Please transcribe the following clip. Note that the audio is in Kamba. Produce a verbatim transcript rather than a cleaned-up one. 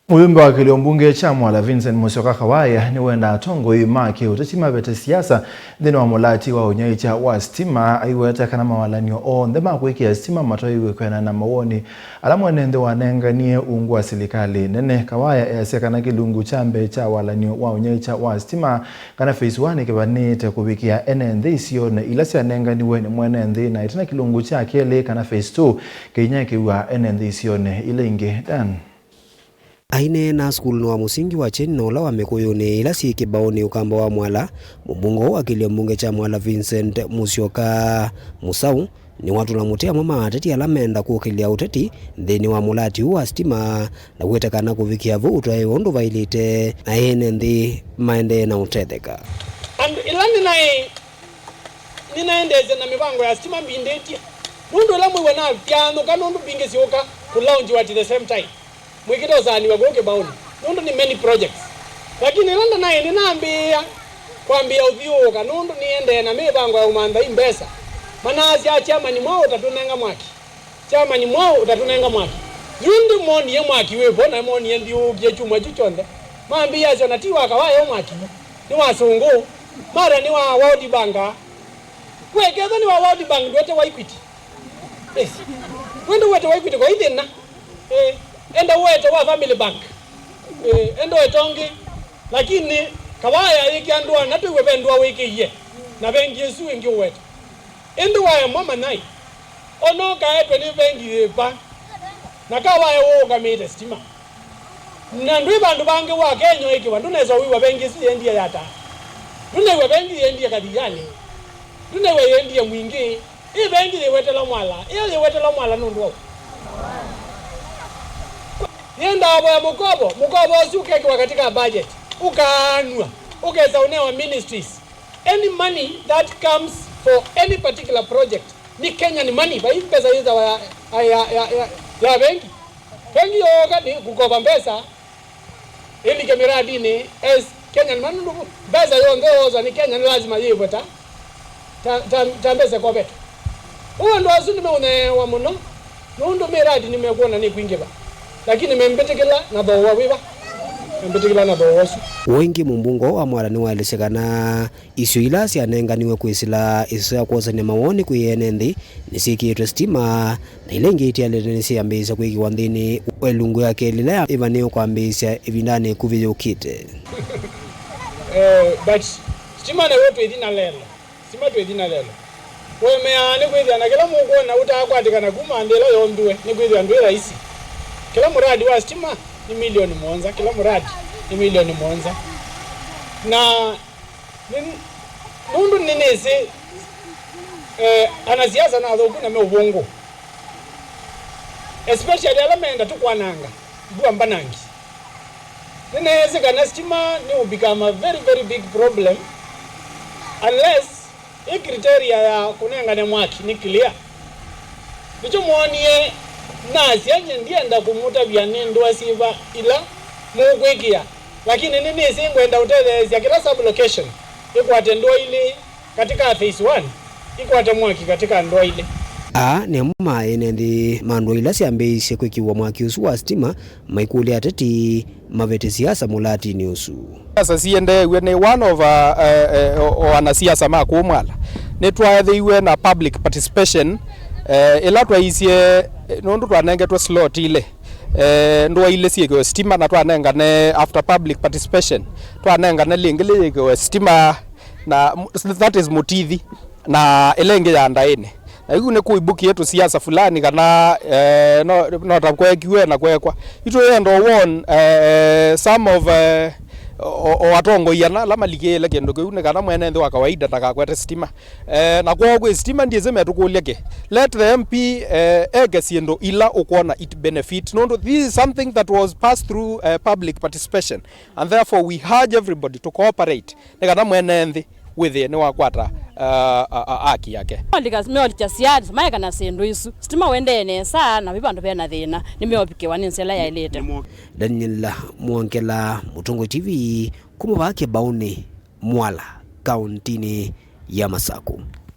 Mũyumbe wa kĩlio mbunge kya Mwala Vincent Musyoka Kawaya nĩwenda atongoi ma kĩũteti mavete siasa nthĩnĩ wa mũlati wa ũnyaĩĩkya wa sitima, aiweta kana mawalany'o onthe ma kwĩkĩa sitima matwaĩwe kwĩanana na mawoni ala mwene nthĩ wanenganie ungu wa silikalĩ nene. Kawaya easya kana kĩlungu kya mbee kya walany'o wa ũnyaĩĩkya wa sitima kana phase one kĩvanĩte kũvikĩa ene nthĩ isionĩ ila syanenganiwe nĩ mwene nthĩ, na ĩtina kĩlungu kya kelĩ kana phase two kĩinyakĩw'a ene nthĩ isionĩ ila ingĩ. Dan. Aineena sukulunĩ wa mũsingi wa Kyeni na ũla wa Mĩkũyũnĩ ila syĩ Kĩbaũnĩ Ũkamba wa Mwala, mũmbunge ũũ wa kĩlio mbunge kya Mwala Vincent Musyoka Musau nĩwatũla mũtĩ amwe ma ateti ala menda kũkĩlya ũteti nthĩnĩ wa mũlati ũũ wa sitima, na kwĩta kana kũvikĩa vu ũtwaĩwe ũndũ vaĩlĩte na ene nthĩ maendee na ũtetheka. Andũ ĩla nĩnaĩ, nĩnaendeesya na mĩvango ya sitima mbindĩtye, nũndũ ĩla mwĩw'a natyanũka nũndũ mbingĩ syũka kũ launch at the same time. Mwĩkĩte ũsaanĩw'a kũũ Kĩbaũnĩ nũndũ nĩ many projects. Lakini ĩla ndanaĩ nĩnambĩĩa kwambĩĩa ũthyũũka nũndũ nĩendee na mĩvango ya ũmantha i mbesa. Manaasya chairman mwaũ ũtatũnenga mwaki. Chairman mwaũ ũtatũnenga mwaki. Yu ndĩmonie mwaki wĩ vo na monie nthyũũkie kyumwa kyu kyonthe. Mambĩĩa asya na ti wa Kawaya ũ mwaki yu. Nĩ wa sũngũ. Mara nĩ wa World Bank. Kwekethwa nĩ wa World Bank ndwete wa Equity. Yes. Wende wete wa Equity kwa ithĩna. Eh, enda ũete wa Family Bank. Eh, enda ũete ũngĩ. Lakini Kawaya yĩkĩa ndũa na twĩw'e ve ndũa wĩkĩie. Na vengi ĩsu ĩngĩ ũweta. Ĩndĩ waemwa manyai. Ona ũkaetwe nĩ vengi yĩva. Na Kawaya ũũngamĩte sitima. Na ndwĩ vandũ vangĩ wa Kenya ũĩkĩwa. Ndũnesa ũiwa vengi ĩsu yendie yata. Ndũnaiwa vengi yendie Kathiani. Ndũnaiwa yendie Mwingi. Ĩ vengi yĩwetela Mwala, ĩyo yĩwetela Mwala nũndũ wa ũ? Yĩendaa voya mũkovo, mũkovo ũsu ũkekĩwa katika budget, ũkaanw'a, ũkesa ũnewa ministries. Any money that comes for any particular project nĩ Kenyan money, vai mbesa yĩthawa ya, ya, ya, ya, ya, ya vengi. Vengi yooka nĩ kũkova mbesa ĩlike miradini as Kenyan money, nũndũ mbesa yonthe yoosa nĩ Kenya nĩ lazima yĩĩvwe ta, ta, ta, ta mbesa ĩkovetwe. Ũu andũ asu nĩmeũnyaĩĩwa mũno, nũndũ miradi nĩmekwona nĩkwingĩva, lakini membĩtĩkĩla na thooa wĩva? Membĩtĩkĩla na thooa ũsu. Ũũ ĩngĩ mũmbunge wa Mwala nĩwaelesya kana isio ila syanenganiwe kwĩsĩla ĩsio ya kwosany'a mawoni kwĩ ene nthĩ nĩsyĩkĩĩtwe sitima, na ila ingĩ itialĩte nĩsyĩambĩĩsya kwĩkĩwa nthĩnĩ wa ĩlungu ya kelĩ ĩla ĩvanĩĩwe kwambĩĩsya ĩvindanĩ ĩkuvĩ yũkĩte. Eh, but sitima nayo twĩthi na lelo. Sitima twĩthi na lelo. Kũemeaa nĩ kwĩthĩa na kĩla mũkwona ũtaakwatĩkana kuma nthĩ ĩla yoombiwe nĩ kwĩthĩa ndwĩ laisi. Kĩla mũradi wa sitima nĩ milioni mũonza, kĩla mũradi nĩ milioni mũonza. Na nĩ, nũndũ nĩnĩsĩ, eh, anasiasa nĩ athũku na me ũvũngũ. Especially ala meenda tũkwananga, mbua mbanangi. Nĩneesĩ kana sitima nĩ will become a very, very big problem unless ĩ criteria ya kũnengane mwaki nĩ clear. Nĩkyo mwonie nasya nyie ndienda kũmũtavya nĩ ndũa syĩva ila mũkwĩkĩa, lakini nĩnĩsĩ ngwenda ũtetheesya kĩla sub-location ĩkwate ndũa ilĩ katika phase one, ĩkwate mwaki katika ndũa ilĩ. Aa nĩ amwe ma ene nthĩ ma ndũa ila syambĩĩisye kwĩkĩwa mwaki ũsu wa sitima maikũlya ateti mavete siasa mũlatinĩ ũsu. Siasa siendeew'e nĩ one of, uh, uh, uh, o anasiasa ma kũũ Mwala. Nĩtwaethĩiwe na public participation, uh, ĩla twaisye, uh, nũndũ twanengetwe slot ilĩ, uh, ndũa ilĩ syĩkĩwe sitima, na twanengane after public participation, twanengane lĩngĩ lĩyĩkĩwe sitima, na m-, that is Mũtithi. Na ĩla ĩngĩ ya ndaĩnĩ. Na yu nĩ kũibũkie tũsiasa fulani kana, eh, no, no ta kwekiwe na kwekwa. Itũyenda o warn, eh, some of, eh, o, o atongoi ana ala malikĩĩle kĩndũ kĩu nĩ kana mwene nthĩ wa kawaida ndakakwate sitima. Eh, na kwoo kwĩ sitima ndiĩsĩ metũkũlya kĩ. Let the M P, eh, eke syĩndũ ila ũkwona it benefit. Nũndũ this is something that was passed through, eh, public participation and therefore we urge everybody to cooperate nĩ kana mwene nthĩ wĩthĩe nĩwakwata, uh, a, a, aki yake. Meolika, meolika siasa, maeka na syĩndũ isu. Sitima ũendee nesa, na vi vandũ vena thĩna, nĩmeũvikĩwa nĩ nzĩa ĩla yaĩlĩte. Daniel Mwongela, Mũtongoi T V, kuma vaa Kĩbaũnĩ, Mwala, kauntinĩ ya Masaku.